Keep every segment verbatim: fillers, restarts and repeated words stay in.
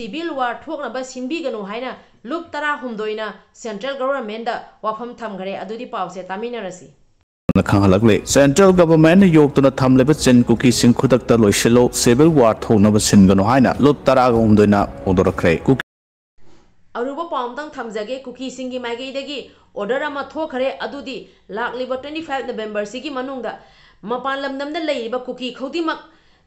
civil war ꯊꯣꯛꯅꯕ ꯁꯤꯟꯕꯤꯒꯅꯨ ꯍꯥꯏꯅ ꯂꯨꯞ ꯇꯔꯥꯍꯨꯝꯗꯣꯏꯅ central governmentꯗ ꯋꯥꯐꯝ ꯊꯝꯈꯔꯦ꯫ ꯑꯗꯨꯗꯤ ꯄꯥꯎꯁꯦ ꯇꯥꯃꯤꯟꯅꯔꯁꯤ꯫ ꯈꯪꯍꯜꯂꯛꯂꯦ꯫ Central governmentꯅ ꯌꯣꯛꯇꯨꯅ ꯊꯝꯂꯤꯕ ꯆꯤꯟ ꯀꯨꯀꯤꯁꯤꯡ ꯈꯨꯗꯛꯇ ꯂꯣꯏꯁꯤꯜꯂꯨ, civil war ꯊꯣꯛꯅꯕ ꯁꯤꯟꯒꯅꯨ ꯍꯥꯏꯅ ꯂꯨꯞ ꯇꯔꯥꯒ ꯍꯨꯝꯗꯣꯏꯅ ꯐꯣꯡꯗꯣꯔꯛꯈ꯭ꯔꯦ꯫ ꯀꯨꯀꯤ ꯑꯔꯨꯕ ꯄꯥꯎ ꯑꯝꯇꯪ ꯊꯝꯖꯒꯦ꯫ ꯀꯨꯀꯤꯁꯤꯡꯒꯤ ꯃꯥꯏꯀꯩꯗꯒꯤ order ꯑꯃ ꯊꯣꯛꯈ꯭ꯔꯦ꯫ ꯑꯗꯨꯗꯤ ꯂꯥꯛꯂꯤꯕ twenty five Novemberꯁꯤꯒꯤ ꯃꯅꯨꯡꯗ ꯃꯄꯥꯟ ꯂꯝꯗꯝꯗ ꯂꯩꯔꯤꯕ ꯀꯨꯀꯤ ꯈꯨꯗꯤꯡꯃꯛ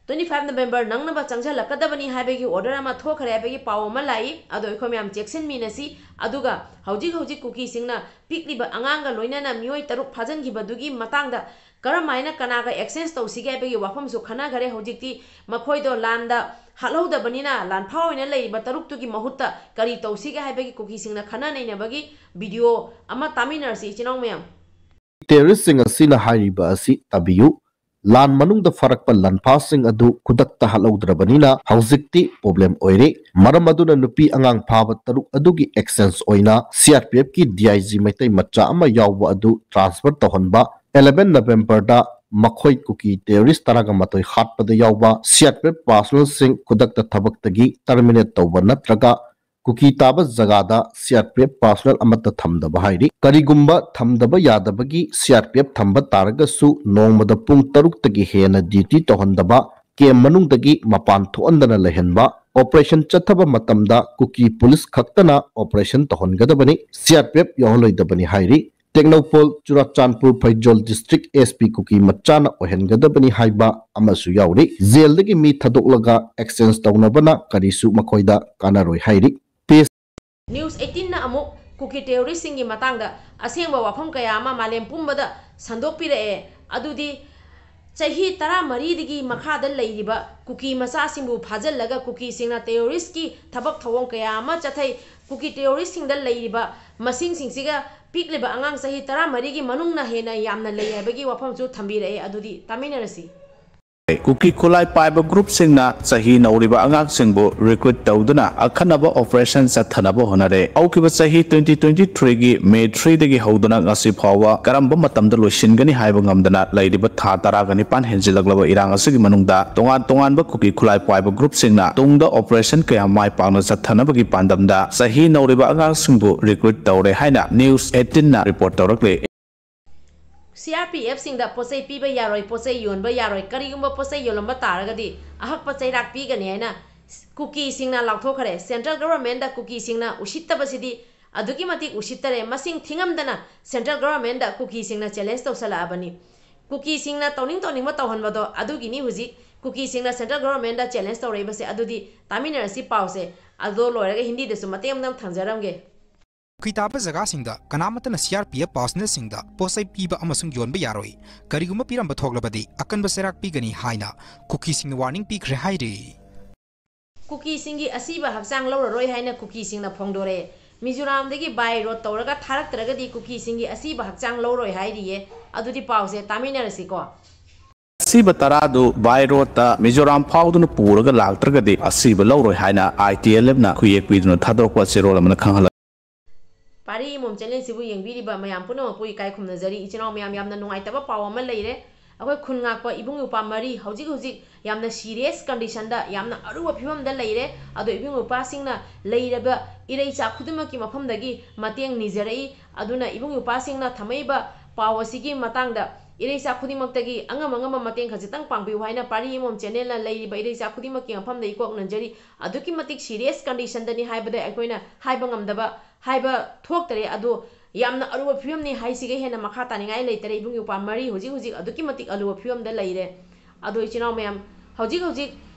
twenty five November ꯅꯪꯅꯕ ꯆꯪꯁꯤꯜꯂꯛꯀꯗꯕꯅꯤ ꯍꯥꯏꯕꯒꯤ order ꯑꯃ ꯊꯣꯛꯈ꯭ꯔꯦ ꯍꯥꯏꯕꯒꯤ ꯄꯥꯎ ꯑꯃ ꯂꯥꯛꯏ꯫ ꯑꯗꯣ ꯑꯩꯈꯣꯏ ꯃꯌꯥꯝ ꯆꯦꯛꯁꯤꯟꯃꯤꯟꯅꯁꯤ꯫ ꯑꯗꯨꯒ ꯍꯧꯖꯤꯛ ꯍꯧꯖꯤꯛ ꯀꯨꯀꯤꯁꯤꯡꯅ ꯄꯤꯛꯂꯤꯕ ꯑꯉꯥꯡꯒ ꯂꯣꯏꯅꯅ ꯃꯤꯑꯣꯏ ꯇꯔꯨꯛ ꯐꯥꯖꯤꯟꯈꯤꯕꯗꯨꯒꯤ ꯃꯇꯥꯡꯗ ꯀꯔꯝ ꯍꯥꯏꯅ ꯀꯅꯥꯒ exchange ꯇꯧꯁꯤꯒꯦ ꯍꯥꯏꯕꯒꯤ ꯋꯥꯐꯝꯁꯨ ꯈꯟꯅꯈꯔꯦ꯫ ꯍꯧꯖꯤꯛꯇꯤ ꯃꯈꯣꯏꯗꯣ ꯂꯥꯟꯗ ꯍꯥꯠꯍꯧꯗꯕꯅꯤꯅ ꯂꯥꯟꯐꯥ ꯑꯣꯏꯅ ꯂꯩꯔꯤꯕ ꯇꯔꯨꯛꯇꯨꯒꯤ ꯃꯍꯨꯠꯇ ꯀꯔꯤ ꯇꯧꯁꯤꯒꯦ ꯍꯥꯏꯕꯒꯤ ꯀꯨꯀꯤꯁꯤꯡꯅ ꯈꯟꯅ ꯅꯩꯅꯕꯒꯤ video ꯑꯃ ꯇꯥꯃꯤꯟꯅꯔꯁꯤ ꯏꯆꯤꯟ ꯏꯅꯥꯎ ꯃꯌꯥꯝ꯫ Terroristꯁꯤꯡ ꯑꯁꯤꯅ ꯍꯥꯏꯔꯤꯕ ꯑꯁꯤ ꯇꯥꯕꯤꯌꯨ꯫ ꯂꯥꯟ ꯃꯅꯨꯡꯗ ꯐꯥꯔꯛꯄ ꯂꯥꯟꯐꯥꯁꯤꯡ ꯑꯗꯨ ꯈꯨꯗꯛꯇ ꯍꯥꯠꯍꯧꯗ꯭ꯔꯕꯅꯤꯅ ꯍꯧꯖꯤꯛꯇꯤ problem ꯑꯣꯏꯔꯦ꯫ ꯃꯔꯝ ꯑꯗꯨꯅ ꯅꯨꯄꯤ ꯑꯉꯥꯡ ꯐꯥꯕ ꯇꯔꯨꯛ ꯑꯗꯨꯒꯤ exchange ꯑꯣꯏꯅ CRPFꯀꯤ DIG ꯃꯩꯇꯩ ꯃꯆꯥ ꯑꯃ ꯌꯥꯎꯕ ꯑꯗꯨ transfer ꯇꯧꯍꯟꯕ, eleven Novemberꯗ ꯃꯈꯣꯏ ꯀꯨꯀꯤ terrorist ꯇꯔꯥꯒ ꯃꯥꯊꯣꯏ ꯍꯥꯠꯄꯗ ꯌꯥꯎꯕ CRPF personnelꯁꯤꯡ ꯈꯨꯗꯛꯇ ꯊꯕꯛꯇꯒꯤ terminate ꯇꯧꯕ ꯅꯠꯇ꯭ꯔꯒ ꯀꯨꯀꯤ ꯇꯥꯕ ꯖꯒꯥꯗ CRPF personnel ꯑꯃꯠꯇ ꯊꯝꯗꯕ ꯍꯥꯏꯔꯤ꯫ ꯀꯔꯤꯒꯨꯝꯕ ꯊꯝꯗꯕ ꯌꯥꯗꯕꯒꯤ CRPF ꯊꯝꯕ ꯇꯥꯔꯒꯁꯨ ꯅꯣꯡꯃꯗ ꯄꯨꯡ ꯇꯔꯨꯛꯇꯒꯤ ꯍꯦꯟꯅ duty ꯇꯧꯍꯟꯗꯕ, camp ꯃꯅꯨꯡꯗꯒꯤ ꯃꯄꯥꯟ ꯊꯣꯛꯍꯟꯗꯅ ꯂꯩꯍꯟꯕ, operation ꯆꯠꯊꯕ ꯃꯇꯝꯗ ꯀꯨꯀꯤ police ꯈꯛꯇꯅ operation ꯇꯧꯍꯟꯒꯗꯕꯅꯤ, CRPF ꯌꯥꯎꯍꯜꯂꯣꯏꯗꯕꯅꯤ ꯍꯥꯏꯔꯤ꯫ ꯇꯦꯡꯅꯧꯄꯜ, ꯆꯨꯔꯥꯆꯥꯟꯄꯨꯔ, ꯐꯩꯖꯣꯜ district SP ꯀꯨꯀꯤ ꯃꯆꯥꯅ ꯑꯣꯏꯍꯟꯒꯗꯕꯅꯤ ꯍꯥꯏꯕ ꯑꯃꯁꯨ ꯌꯥꯎꯔꯤ꯫ Jailꯗꯒꯤ ꯃꯤ ꯊꯥꯗꯣꯛꯂꯒ exchange ꯇꯧꯅꯕꯅ ꯀꯔꯤꯁꯨ ꯃꯈꯣꯏꯗ ꯀꯥꯟꯅꯔꯣꯏ ꯍꯥꯏꯔꯤ꯫ News eighteenꯅ ꯑꯃꯨꯛ ꯀꯨꯀꯤ terroristꯁꯤꯡꯒꯤ ꯃꯇꯥꯡꯗ ꯑꯁꯦꯡꯕ ꯋꯥꯐꯝ ꯀꯌꯥ ꯑꯃ ꯃꯥꯂꯦꯝ ꯄꯨꯝꯕꯗ ꯁꯟꯗꯣꯛꯄꯤꯔꯛꯑꯦ꯫ ꯑꯗꯨꯗꯤ ꯆꯍꯤ ꯇꯔꯥꯃꯔꯤꯗꯒꯤ ꯃꯈꯥꯗ ꯂꯩꯔꯤꯕ ꯀꯨꯀꯤ ꯃꯆꯥꯁꯤꯡꯕꯨ ꯐꯥꯖꯤꯜꯂꯒ ꯀꯨꯀꯤꯁꯤꯡꯅ terroristꯀꯤ ꯊꯕꯛ ꯊꯧꯑꯣꯡ ꯀꯌꯥ ꯑꯃ ꯆꯠꯊꯩ꯫ ꯀꯨꯀꯤ terroristꯁꯤꯡꯗ ꯂꯩꯔꯤꯕ ꯃꯁꯤꯡꯁꯤꯡꯁꯤꯒ ꯄꯤꯛꯂꯤꯕ ꯑꯉꯥꯡ ꯆꯍꯤ ꯇꯔꯥꯃꯔꯤꯒꯤ ꯃꯅꯨꯡꯅ ꯍꯦꯟꯅ ꯌꯥꯝꯅ ꯂꯩ ꯍꯥꯏꯕꯒꯤ ꯋꯥꯐꯝꯁꯨ ꯊꯝꯕꯤꯔꯛꯑꯦ꯫ ꯑꯗꯨꯗꯤ ꯇꯥꯃꯤꯟꯅꯔꯁꯤ꯫ ꯀꯨꯀꯤ ꯈꯨꯠꯂꯥꯏ ꯄꯥꯏꯕ ꯒ꯭ꯔꯨꯞꯁꯤꯡꯅ ꯆꯍꯤ ꯅꯧꯔꯤꯕ ꯑꯉꯥꯡꯁꯤꯡꯕꯨ ꯔꯤꯀ꯭ꯔꯨꯠ ꯇꯧꯗꯨꯅ ꯑꯈꯟꯅꯕ ꯑꯣꯄꯔꯦꯁꯟ ꯆꯠꯊꯅꯕ ꯍꯣꯠꯅꯔꯦ꯫ ꯍꯧꯈꯤꯕ ꯆꯍꯤ twenty twenty three ꯒꯤ May three ꯗꯒꯤ ꯍꯧꯗꯨꯅ ꯉꯁꯤ ꯐꯥꯎꯕ ꯀꯔꯝꯕ ꯃꯇꯝꯗ ꯂꯣꯏꯁꯤꯟꯒꯅꯤ ꯍꯥꯏꯕ ꯉꯝꯗꯅ ꯂꯩꯔꯤꯕ ꯊꯥ ꯇꯔꯥꯒ ꯅꯤꯄꯥꯟ ꯍꯦꯟꯖꯤꯜꯂꯛꯂꯕ ꯏꯔꯥꯡ ꯑꯁꯤꯒꯤ ꯃꯅꯨꯡꯗ ꯇꯣꯉꯥꯟ ꯇꯣꯉꯥꯟꯕ ꯀꯨꯀꯤ ꯈꯨꯠꯂꯥꯏ ꯄꯥꯏꯕ ꯒ꯭ꯔꯨꯞꯁꯤꯡꯅ ꯇꯨꯡꯗ ꯑꯣꯄꯔꯦꯁꯟ ꯀꯌꯥ ꯃꯥꯏ ꯄꯥꯛꯅ ꯆꯠꯊꯅꯕꯒꯤ ꯄꯥꯟꯗꯝꯗ ꯆꯍꯤ ꯅꯧꯔꯤꯕ ꯑꯉꯥꯡꯁꯤꯡꯕꯨ ꯔꯤꯀ꯭ꯔꯨꯠ ꯇꯧꯔꯦ ꯍꯥꯏꯅ News eighteen ꯅ report ꯇꯧꯔꯛꯂꯤ꯫ C R P F ꯁꯤꯡꯗ ꯄꯣꯠꯆꯩ ꯄꯤꯕ ꯌꯥꯔꯣꯏ, ꯄꯣꯠꯆꯩ ꯌꯣꯟꯕ ꯌꯥꯔꯣꯏ, ꯀꯔꯤꯒꯨꯝꯕ ꯄꯣꯠꯆꯩ ꯌꯣꯜꯂꯝꯕ ꯇꯥꯔꯒꯗꯤ ꯑꯍꯛꯄ ꯆꯩꯔꯥꯛ ꯄꯤꯒꯅꯤ ꯍꯥꯏꯅ ꯀꯨꯀꯤꯁꯤꯡꯅ ꯂꯥꯎꯊꯣꯛꯈ꯭ꯔꯦ꯫ Central Government ꯗ ꯀꯨꯀꯤꯁꯤꯡꯅ ꯎꯁꯤꯠꯇꯕꯁꯤꯗꯤ ꯑꯗꯨꯛꯀꯤ ꯃꯇꯤꯛ ꯎꯁꯤꯠꯇꯔꯦ꯫ ꯃꯁꯤꯡ ꯊꯤꯉꯝꯗꯅ Central Government ꯗ ꯀꯨꯀꯤꯁꯤꯡꯅ challenge ꯇꯧꯁꯜꯂꯛꯑꯕꯅꯤ꯫ ꯀꯨꯀꯤꯁꯤꯡꯅ ꯇꯧꯅꯤꯡ ꯇꯧꯅꯤꯡꯕ ꯇꯧꯍꯟꯕꯗꯣ ꯑꯗꯨꯒꯤꯅꯤ ꯍꯧꯖꯤꯛ ꯀꯨꯀꯤꯁꯤꯡꯅ Central Government ꯗ challenge ꯇꯧꯔꯛꯏꯕꯁꯦ꯫ ꯑꯗꯨꯗꯤ ꯇꯥꯃꯤꯟꯅꯔꯁꯤ ꯄꯥꯎꯁꯦ꯫ ꯑꯗꯣ ꯂꯣꯏꯔꯒ ꯍꯤꯟꯗꯤꯗꯁꯨ ꯃꯇꯦꯛ ꯑꯃꯇꯪ ꯊꯝꯖꯔꯝꯒꯦ꯫ ꯈꯨꯈꯤ ꯇꯥꯕ ꯖꯒꯥꯁꯤꯡꯗ ꯀꯅꯥꯃꯠꯇꯅ C R P F personnel ꯁꯤꯡꯗ ꯄꯣꯠꯆꯩ ꯄꯤꯕ ꯑꯃꯁꯨꯡ ꯌꯣꯟꯕ ꯌꯥꯔꯣꯏ꯫ ꯀꯔꯤꯒꯨꯝꯕ ꯄꯤꯔꯝꯕ ꯊꯣꯛꯂꯕꯗꯤ ꯑꯀꯟꯕ ꯆꯩꯔꯥꯛ ꯄꯤꯒꯅꯤ ꯍꯥꯏꯅ ꯀꯨꯀꯤꯁꯤꯡꯅ warning ꯄꯤꯈ꯭ꯔꯦ ꯍꯥꯏꯔꯤ꯫ ꯀꯨꯀꯤꯁꯤꯡꯒꯤ ꯑꯁꯤꯕ ꯍꯛꯆꯥꯡ ꯂꯧꯔꯔꯣꯏ ꯍꯥꯏꯅ ꯀꯨꯀꯤꯁꯤꯡꯅ ꯐꯣꯡꯗꯣꯔꯛꯑꯦ꯫ ꯃꯤꯖꯣꯔꯥꯝꯗꯒꯤ by road ꯇꯧꯔꯒ ꯊꯥꯔꯛꯇ꯭ꯔꯒꯗꯤ ꯀꯨꯀꯤꯁꯤꯡꯒꯤ ꯑꯁꯤꯕ ꯍꯛꯆꯥꯡ ꯂꯧꯔꯣꯏ ꯍꯥꯏꯔꯤꯌꯦ꯫ ꯑꯗꯨꯗꯤ ꯄꯥꯎꯁꯦ ꯇꯥꯃꯤꯟꯅꯔꯁꯤꯀꯣ꯫ ꯑꯁꯤꯕ ꯇꯔꯥꯗꯨ by road ꯇ ꯃꯤꯖꯣꯔꯥꯝ ꯐꯥꯎꯗꯨꯅ ꯄꯨꯔꯒ ꯂꯥꯛꯇ꯭ꯔꯒꯗꯤ ꯑꯁꯤꯕ ꯂꯧꯔꯣꯏ ꯍꯥꯏꯅ I T L F ꯅ ꯈꯨꯌꯦꯛ ꯄꯤꯗꯨꯅ ꯊꯥꯗꯣꯔꯛꯄ ꯆꯦꯔꯣꯜ ꯑꯃꯅ ꯈꯪꯍꯜꯂꯤ꯫ ꯄꯥꯔꯤ ꯏꯃꯣꯝ channel ꯁꯤꯕꯨ ꯌꯦꯡꯕꯤꯔꯤꯕ ꯃꯌꯥꯝ ꯄꯨꯝꯅꯃꯛꯄꯨ ꯏꯀꯥꯏ ꯈꯨꯝꯅꯖꯔꯤ꯫ ꯏꯆꯤꯟ ꯏꯅꯥꯎ ꯃꯌꯥꯝ, ꯌꯥꯝꯅ ꯅꯨꯡꯉꯥꯏꯇꯕ ꯄꯥꯎ ꯑꯃ ꯂꯩꯔꯦ꯫ ꯑꯩꯈꯣꯏ ꯈꯨꯟ ꯉꯥꯛꯄ ꯏꯕꯨꯡ ꯏꯄ꯭ꯋꯥ ꯃꯔꯤ ꯍꯧꯖꯤꯛ ꯍꯧꯖꯤꯛ ꯌꯥꯝꯅ serious condition ꯗ, ꯌꯥꯝꯅ ꯑꯔꯨꯕ ꯐꯤꯕꯝꯗ ꯂꯩꯔꯦ꯫ ꯑꯗꯣ ꯏꯕꯨꯡ ꯏꯄ꯭ꯋꯥꯁꯤꯡꯅ ꯂꯩꯔꯕ ꯏꯔꯩꯆꯥ ꯈꯨꯗꯤꯡꯃꯛꯀꯤ ꯃꯐꯝꯗꯒꯤ ꯃꯇꯦꯡ ꯅꯤꯖꯔꯛꯏ꯫ ꯑꯗꯨꯅ ꯏꯕꯨꯡ ꯏꯄ꯭ꯋꯥꯁꯤꯡꯅ ꯊꯝꯃꯛꯏꯕ ꯄꯥꯎ ꯑꯁꯤꯒꯤ ꯃꯇꯥꯡꯗ ꯏꯔꯩꯆꯥ ꯈꯨꯗꯤꯡꯃꯛꯇꯒꯤ ꯑꯉꯝ ꯑꯉꯝꯕ ꯃꯇꯦꯡ ꯈꯖꯤꯛꯇꯪ ꯄꯥꯡꯕꯤꯌꯨ ꯍꯥꯏꯅ ꯄꯥꯔꯤ ꯏꯃꯣꯝ channel ꯅ ꯂꯩꯔꯤꯕ ꯏꯔꯩꯆꯥ ꯈꯨꯗꯤꯡꯃꯛꯀꯤ ꯃꯐꯝꯗ ꯏꯀꯣꯛ ꯅꯟꯖꯔꯤ꯫ ꯑꯗꯨꯛꯀꯤ ꯃꯇꯤꯛ serious condition ꯗꯅꯤ ꯍꯥꯏꯕꯗ ꯑꯩꯈꯣꯏꯅ ꯍꯥꯏꯕ ꯉꯝꯗꯕ, ꯍꯥꯏꯕ ꯊꯣꯛꯇꯔꯦ꯫ ꯑꯗꯣ ꯌꯥꯝꯅ ꯑꯔꯨꯕ ꯐꯤꯕꯝꯅꯤ ꯍꯥꯏꯁꯤꯒꯩ ꯍꯦꯟꯅ ꯃꯈꯥ ꯇꯥꯅꯤꯡꯉꯥꯏ ꯂꯩꯇꯔꯦ꯫ ꯏꯕꯨꯡ ꯏꯄ꯭ꯋꯥ ꯃꯔꯤ ꯍꯧꯖꯤꯛ ꯍꯧꯖꯤꯛ ꯑꯗꯨꯛꯀꯤ ꯃꯇꯤꯛ ꯑꯔꯨꯕ ꯐꯤꯕꯝꯗ ꯂꯩꯔꯦ꯫ ꯑꯗꯣ ꯏꯆꯤꯟ ꯏꯅꯥꯎ ꯃꯌꯥꯝ, ꯍꯧꯖꯤꯛ ꯍꯧꯖꯤꯛ